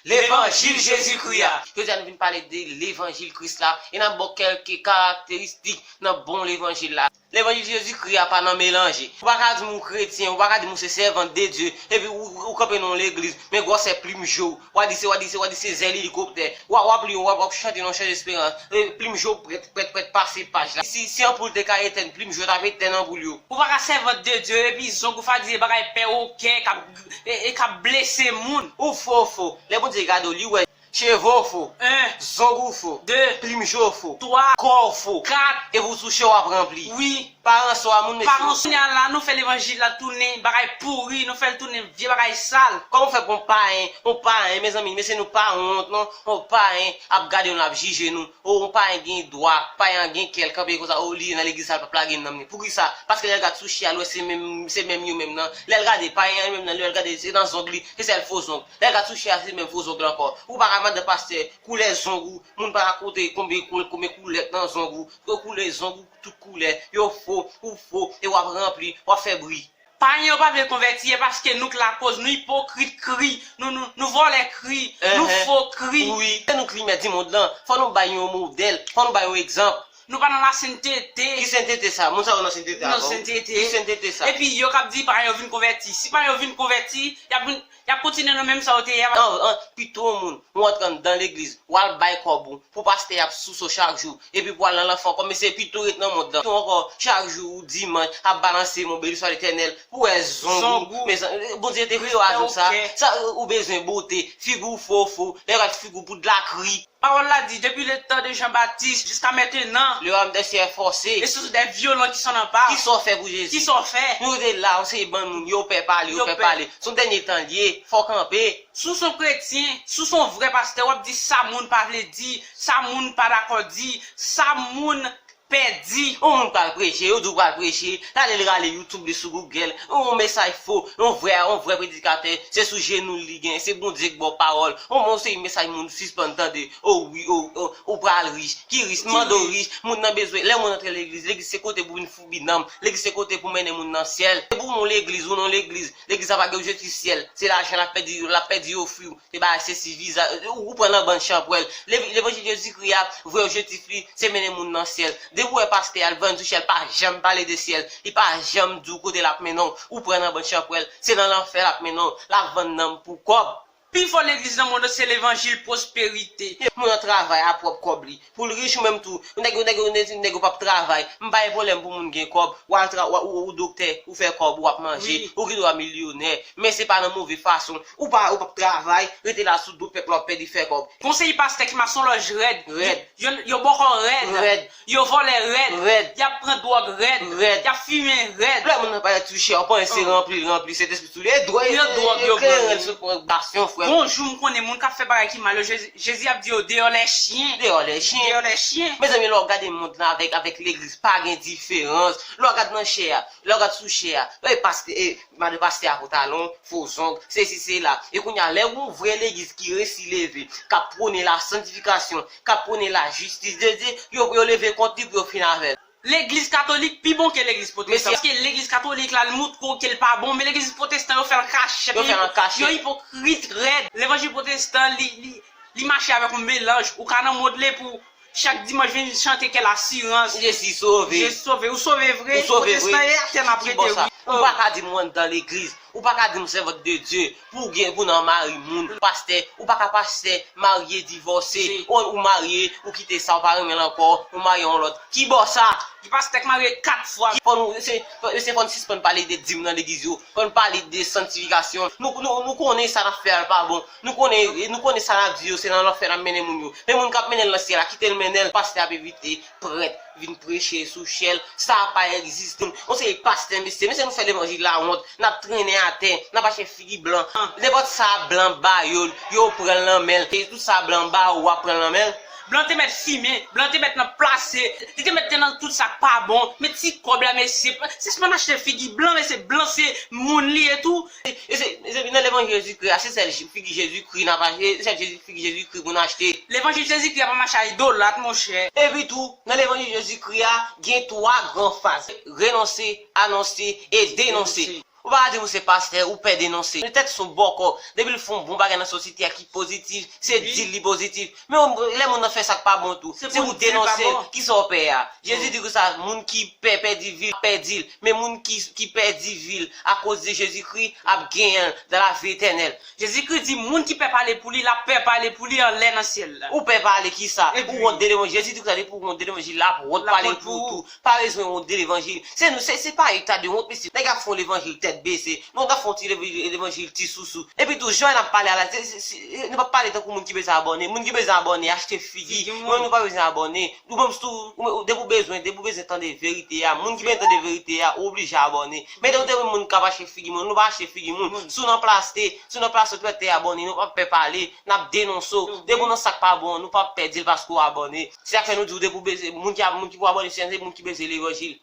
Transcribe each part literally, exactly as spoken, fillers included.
Levanjil Jezikri a. Jodi a nou vin pale de levanjil Kris la e n ap ba w kèlke karakteristik nan bon levanjil la. Levanjil Jezikri a pa nan melanje. Ou pa ka di m ou kretyen, ou pa ka di m ou se sèvant de Dye, epi ou, ou kanpe nan yon legliz, men gwosè plim je w, w a di se, w a di se, w a di se zèl elikoptè, w a, w ap li, w ap, w ap chante nan chan esperans, e plim je w prèt, prèt, prèt pase paj la. Si, si anpoul te ka etèn, plim je w t ap etèn anpoul yo. Ou pa ka sèvant de Dye epi zong ou fadize bagay pèwokè k ap, e, e k ap blese moun. Ou fo, ou fo. Lè Bondye gade w, li wè cheve w fo, en, zong ou fo, de, plim je w fo, twa, kò w fo, kat, epi w sou chè w ap ranpli. Wi. Parans ou a moun, mesye. Parans ou a la, nou fè levanjil la tounen bagay pouri, nou fè l tounen vye bagay sal. Kòman w fè pou yon payen, yon payen, mezanmi, mesye, nou pa wont, non? Yon payen ap gade nou, l ap jije nou. O, yon payen gen dwa, payen an gen kè, l kanpe konsa, o, li nan legliz sa, l p ap lage nanm li. Poukisa? Paske lè l gade sou chè a, l wè se menm, se menm yo menm nan. Lè l gade payen an menm nan, lè l gade se nan zong li, se sèl fo zong. Lè l gade sou chè a, se menm fo zong la ankò. Ou pa ka mande pastè koulè zong ou, moun pa ka konte konbyen koul-, konbyen koulè k nan zong ou. Koulè zong ou, tout koulè, yo fo, ou fo, e w ap ranpli, w ap fè bri. Payen yo pa vle konvèti, e paske nou k lakoz, nou ipokrit kri, nou, nou, nou vòlè kri, nou, enhen, fo kri. Wi, se nou k limyè di mond lan. Fò nou bay yon modèl, fò nou bay yon egzanp. Nou pa nan lasentete. Ki sentete sa? Moun sa yo nan sentete a, non? Sentete. Ki sentete sa? Epi yo k ap di payen yo vin konvèti. Si payen yo vin konvèti, y ap vin, y ap kontinye nan menm sa yo te ye a. An, an, pito yon moun, ou antre anndan legliz, w al bay kòb ou, pou pastè y ap souse w chak jou, epi pou w al nan lanfè ankò, mesye, pito ret nan mond lan. Pito ankò, chak jou ou dimanch, ap balanse mon béni soit l'Éternel, pou w wè zong ou. Zong ou. Mezanmi, Bondye te kreye w avèk sa. Sa, ou bezwen bote, figi w fo, fo, lè w gade figi w poud la kri. Pawòl la di, depuis le temps de Jean-Baptiste jusqu'à maintenant, le royaume des cieux est forcé. Et ce sont des violents qui s'en emparent. Kisa w fè pou Jezi? Kisa w fè? Nou te la, yon seri bann moun, yo pè pale, yo pè pale. Se yon dènye tan l ye, fò w kanpe. Si w se yon kretyen, si w se yon vrè pastè, w ap di sa moun pa vle di, sa moun pa dakò di, sa moun pèdi. Yon moun pral preche, yo di w pral preche, l ale l rale YouTube li sou Google, yon mesaj fo, yon vrè, yon vrè predikatè, se sou jenou l li gen, se Bondye k ba w pawòl. Yon moun se mesaj moun sispann tande, o wi, o, o, ou pral rich, ki rich, mande w rich, moun nan bezwen, lè moun antre legliz, legliz se kote pou vin foubi nanm, legliz se kote pou mennen moun nan syèl. Se pou moun legliz, ou nan legliz, legliz la pa gen objektif syèl, se lajan l ap pèdi, l ap pèdi ofri w. Te bay sesi viza, ou, ou pran nan bann chanpwèl. Lev-, levanjil Jezikri a, vrè objektif li, se mennen moun nan syèl. Depi w wè pastè a, l vann sou syèl, pa janm pale de syèl. Li pa janm di w kote l ap mennen w. Ou pran nan bann chanpwèl, se nan lanfè l ap mennen w. L ap vann nanm pou kòb. Pi fò legliz nan mond lan, se levanjil pwosperite. Moun nan travay a pwòp kòb li. Pou l rich ou menm tou. Nèg yo, nèg yo, nèg yo, nèg yo p ap travay. M pa gen pwoblèm pou moun gen kòb. W al tra-, w, ou, ou doktè, ou fè kòb, w ap manje. Wi. Ou gen dwa milyonè. Men se pa nan move fason. Ou pa, ou p ap travay, rete la sou do pèp la, w ap pèdi fè kòb. Konseye pastè ki mason lòj rèd. Rèd. Yo, yo bòkò rèd. Rèd. Yo vòlè rèd. Rèd. Y ap pran dwòg rèd. Rèd. Y ap fimen rèd. Lè moun nan pa touche, w panse ranpli, ranpli, Sentespri sou li. E dwòg, yo dwòg, yo kleren sou pwobasyon, frè. Gon jou m konnen moun k ap fè bagay ki mal yo, Jezi, Jezi ap di yo, dehors les chiens. Dehors les chiens. Dehors les chiens. Mezanmi, lè w gade mond lan avèk, avèk legliz, pa gen diferans. Lè w gade nan chè a, lè w gade sou chè a, e pastè, e madan pastè a pantalon, fo zong, sesi, sela. E kounye a, lè yon vrè legliz ki resi leve, k ap pwone lasantifikasyon, k ap pwone lajistis de Dye, yo, yo leve kont li pou yo fini avè l. Legliz katolik pi bon ke legliz pwotestan. Mesye. Paske legliz katolik la, l moutre w ke l pa bon, men legliz pwotestan, yo fè l kachèt. Yo fè l an kachèt. Yo ipokrit rèd. Levanjil pwotestan, li, li, li mache avèk yon melanj. Ou ka nan mond li pou chak dimanch vin chante quelle assurance. Jezi sove. Jezi sove. Ou sove vre. Ou sove vre. Pwotestan e atè n ap rete, wi. Ou pa ka di m ou anndan legliz. Ou pa ka di m sèvant de Dye. Pou w gen, pou w nan mari moun. Pastè, ou pa ka pastè, marye, divòse. Ou, ou marye, ou kite sa, ou pa renmen l ankò, ou marye yon lòt. Ki bò sa? Gen pastè k marye kat fwa. Fò nou, se, se fò n sispann pale de dim nan legliz yo. Fò n pale de santifikasyon. Nou, nou, nou konnen sa n ap fè a pa bon. Nou konnen, nou konnen sa n ap di yo, se nan lanfè n ap mennen moun yo. Men moun k ap mennen l nan syèl la, kite l mennen l. Pastè ap evite, prèt vin preche sou syèl. Sa pa egziste. Yon seri pastè, mesye, mesye, nou fè levanjil la wont. N ap trennen atè, n ap achte figi blan. Nenpòt sa blan ba yo, yo pran l nan men l. E tout sa blan ba ou, w ap pran l nan men l. Blan te mèt fimen, blan te mèt nan plase, li te mèt te nan tout sa k pa bon. Men ti kòb la, mesye, sispann achte figi blan, mesye, blan se moun li ye tou. E, e se, e se nan levanjil Jezikri a, se sèl Je-, figi Jezikri n ap achte, se sèl Jezi, figi Jezikri pou n achte. Levanjil Jezikri a pa mache a idolat, monchè. Epi tou, nan levanjil Jezikri a, gen twa gran faz, renonse, anonse e denonse. Denonse. Ou pa ka di moun se pastè, ou pè denonse. Petèt se yon bòkò. Depi l fè yon bon bagay nan sosyete a ki pozitif, se di l li pozitif. Men lè moun nan fè sa k pa bon tou, se pou w denonse l. Kisa w pè a? Jezi di konsa, moun ki pè pèdi vi l, pèdi l. Men moun ki, ki pèdi vi l akoz de Jezikri ap genyen l dans la vie éternelle. Jezikri di, moun ki pè pale pou li, l ap pè pale pou li anlè nan syèl la. Ou pè pale kisa? Ou wont de levanjil. Jezi di konsa, depi w wont de levanjil, l ap wont pale pou ou tou. Pa bezwen wont de levanjil. Se nou, se, se pa eta de wont, mesye. Nèg ap fè yon levanjil tèt bese. Nou, n ap fè yon ti lev-, levanjil ti sousou. Epi tou, jan n ap pale a la, se, se, se, nou p ap pale tankou moun ki bezwen abòne. Moun ki bezwen abòne, achte figi. Nou menm, nou pa bezwen abòne. Nou menm, si tou, ou, depi w bezwen, depi w bezwen tande verite a, moun ki bezwen tande verite a, ou oblije abòne. Men depi w te wè moun k ap achte figi moun, nou pa achte figi moun. Si w nan plas te, si w nan plas ou, ou te abòne, nou p ap pè pale, n ap denonse w. Depi w nan sa k pa bon, nou p ap pè di l paske w abòne. Se sa k fè nou di w depi w bezwen, moun ki, moun ki pou abòne, se moun ki bezwen levanjil.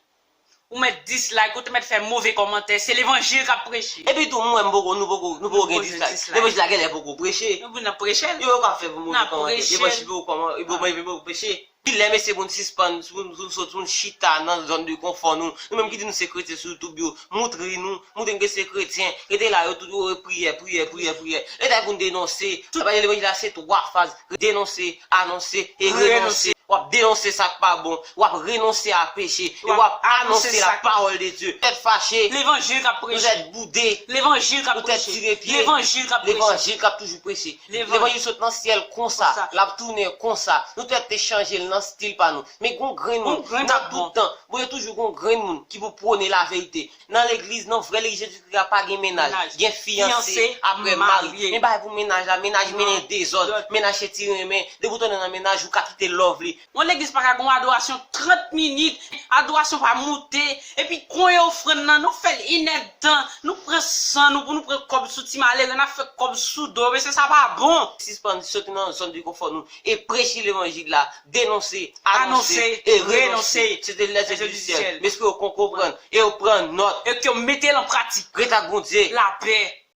Ou mèt dislike, ou te mèt fè move kòmantè, se levanjil k ap preche. Epi tou, mwen, m poko, nou poko, nou poko gen dislike. Levanjil la genlè poko preche. Nou vin ap preche l. Yo, yo ka fè pou move kòmantè. Levanjil poko kòman, yo poko preche. Kilè mesye pou n sispann, pou n, pou n sot, pou n chita nan zòn de konfò nou? Nou menm ki di nou se kretyen sou YouTube yo, moutre nou, moutre n ke se kretyen, rete la yo tout, yo, priyè, priyè, priyè, priyè. Lè ta pou n denonse, levanjil la se twa faz, denonse, anonse e renonse. W ap denonse sa k pa bon, w ap renonse a peche, e w ap anonse la pawòl de Dye. Tèt fache, levanjil k ap preche. Nou tèt boude, levanjil k ap preche. Levanjil k ap preche. Levanjil k ap toujou preche. Levanjil sot nan syèl konsa, l ap tounen konsa. Nou tèt te chanje l nan stil pa nou. Men gon grenn moun, nan tout tan, bon, yo toujou gon grenn moun ki pou pwone laverite. Nan legliz, nan vrè legliz Jezikri a, pa gen mennaj. Gen fiyanse, apre marye. Men bagay pou mennaj la, mennaj mennen dezòd, mennaj se ti renmen. Depi w tounen nan mennaj, ou ka kite love li. Yon legliz pa ka gon adorasyon trant minit, adorasyon pa moute, epi konye ofrann nan, nou fè l inèdtan, nou pran san nou pou nou pran kòb sou ti malere, n ap fè kòb sou do, mesye, sa pa bon. Sispann soti nan zòn de konfò nou e preche levanjil la, denonse, anonse e renonse. Se te lèzèl di syèl. M espere w konn konprann e w pran nòt. E ke w mete l an pratik. Ret ak Bondye. Lapè.